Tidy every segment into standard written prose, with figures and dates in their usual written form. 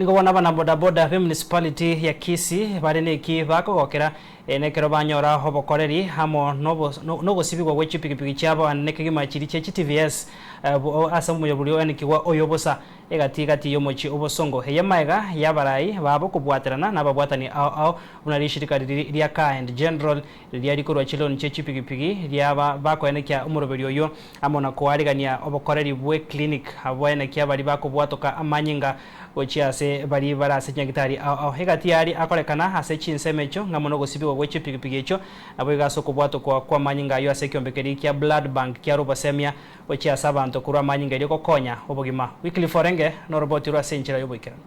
Nigo bono abanabodaboda b'emunicipality ya Kisii bare neki bakogokera nekero banyora obokoreri amo nogosibigwa gwe chipigipigi chiabo ande nekegima chiria chie chiTVS ase omoyobori oenekigwa oyo bosa egati gati y'omochie obosongo. Eye maega y'abarai babo kobwaterana nababwatani ao ao buna rishirika riria ria Car and General riria rikorwa chiloan chie chipigipigi riaba bakoenekia omoroberi oyio amo na koarigania obokoreri bwe clinic bwaenekia baria bakobwatoka amanyinga gochia ase baria bare ase chinyagitari ao ao. Egati yaria akorekana ase chinsemo echio ng'amo nogosibigwa gwe chipigipigi echio naboigo ase okobwatokwa kw'amanyinga ayio ase ekiombe keria kia Blood Bank kia Robosemia gochia ase abanto korwa amanyinga erio gokonya obogima. Wycliffe Orenge noroboti rwa ase enchera y'oboikeranu.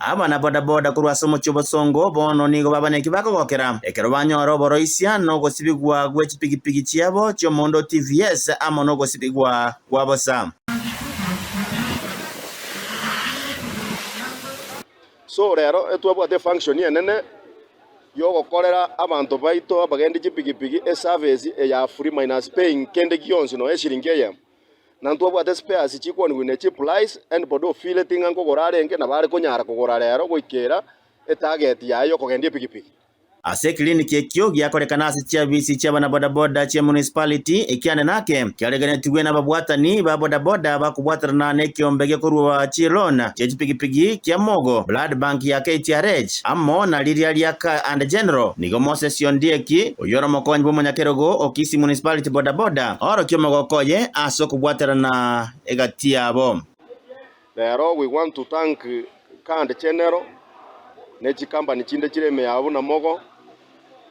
Abana bodaboda korwa ase omochie obosongo bono nigo baba neki bakogokera ekero banyora oboroisia na ogosibigwa gwe chipigipigi chiabo chi'omondo TVS amo nogosibigwa kwa bosa. So rero etwabwate efunction enene yogokorera abanto baito abagendi chipigipigi eservice eya free minus paying kende gionsi nonya eshiringi eyemo. Na ntwabwate spares chikwanigwa ne chiprice, anybody ofeeleti ng'a nkogora arenge nabo are konyara kogora rero goikera etarget yaye yokogendia epigipigi. Ase ekiliniki ekio giakorekana ase chiabisi chi'abanabodaboda chia municipality ekiane nake kiaregenetigwe nababwatani ba bodaboda bakobwaterana nekiombe gekorua chiloan chie chipigipigi kia Mogo Blood Bank ya KTRH amo na riria ria Car and General. Nigo Moses Ondieki, oyio ore omokonyi bw'omonyakerogo o Kisii Municipality Bodaboda, aorokia omogoko oye ase okobwaterana egati yabo. Rero we want to thank Car and General ne chicompany chinde chire ime yabo buna Mogo,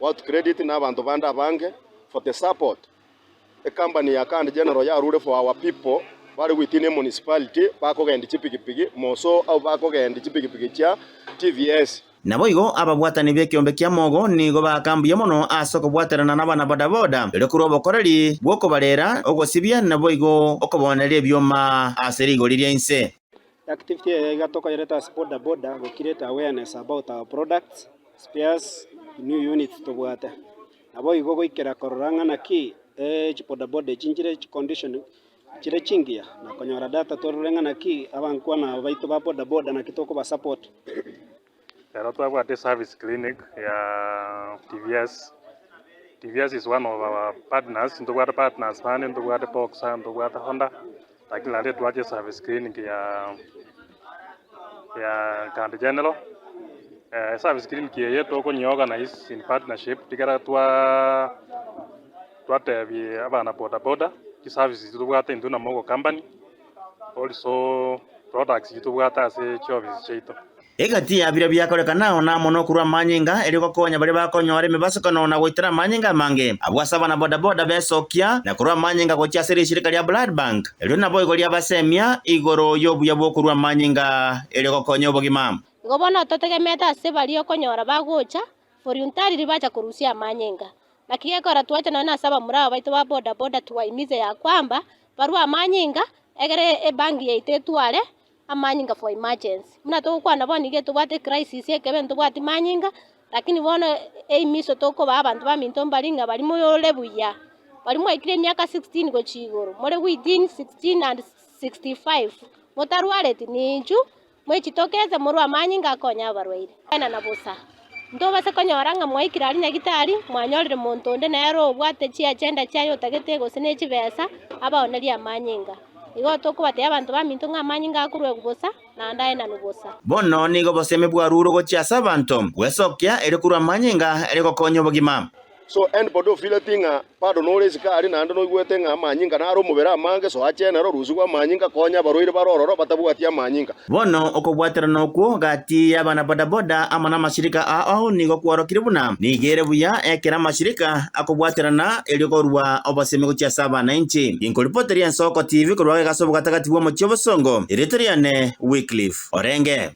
World Credit na abanto bande abange for the support. Ecompany ya Car and General yarure for our people bare within emunicipality bakogendia chipigipigi more so abwo bakogendia chipigipigi chia TVS. Naboigo ababwatani b'ekeombe kia mogo nigo baaka mbuya mono ase okobwaterana n'abanabodaboda, erio korwa obokoreri bw'okobarera, ogosibia, naboigo okobooneria ebioma ase rigori ria inse. Activity eye iga tokoyereta ase boda boda go create awareness about our products, spares, new units tobwate. Naboigo goikera korora ng'a naki chiboda boda echi nchire chicondition chire chingiya na konyora data torore ng'a naki abankwana aba baito ba boda boda naki tokoba support. Ero twabwate service clinic ya TVS, TVS is one of our partners, ntobwate partners bande, ntobwate Boxer, ntobwate Honda, lakini naende twache service clinic ya ya County General. Service clinic eye tokonyeorganize in partnership ekero twa twatebie abana boda boda chiservices tobwate intwe na Mogo company, also products chitobwate ase chiofisi chiaito. Egati ya biria biakorekana ao namo nokorua amanyinga, erio gokonya baria bakonyora emebasokano na goitera amanyinga amange. Abwo ase abana boda boda besokia na korua amanyinga gochia ase rishirika ria Blood Bank, erio naboigo riabasemia igoro y'obuya bw'okorua amanyinga erio gokonya obogima. Igo bono totegemete ase baria okonyora bagocha voluntarily bacha korusia amanyinga. Naki gekogera twacha nonya nase abamura aba baito ba boda boda tuwahimize ya kwamba barue amanyinga egere ebank yaito etware amanyinga for emergency. Buna togokwana bono iga etobwate ecrisis ekebe ntobwati manyinga, lakini bono eimiso tokobaa abanto baminto mbari ng'a baria more buya, baria mwaikire emiaka 16 gochia igoro, more within 16 and 65, motarwareti ninchu Mwechitokeze morue amanyinga akonye abarwaire. Enana bosa. Ntobase konyora ng'a mwaikire aria nyagitari, mwanyorire monto onde nere obwate chiagenda chiaye otagete gose ne chibesa, abaonerie amanyinga. Igo tokobatebia abanto baminto ng'a amanyinga akoruegwa bosa, naende aenanwe bosa. Bono nigo obosemi bwarurwe gochia ase abanto, gwesokia erio korwa amanyinga erio gokonya obogima. So anybody ofeeleti ng'a bado nore isiko aria naende noigwete ng'a amanyinga nare omobere amange, soa chenero, rusigwe amanyinga, konya abarwaire bare ororo batabwati amanyinga. Bono okobwaterana okwo gati y'abana bodaboda amo namashirika ao nigo kworokirie buna nigo ere buya ekero amashirika akobwaterana erio korua obosemi gochia ase abanainchi. Ginkoripoteria Ensoko TV korwa agega ase obogatagati bw'omochie obosongo, erieta riane Wycliffe Orenge.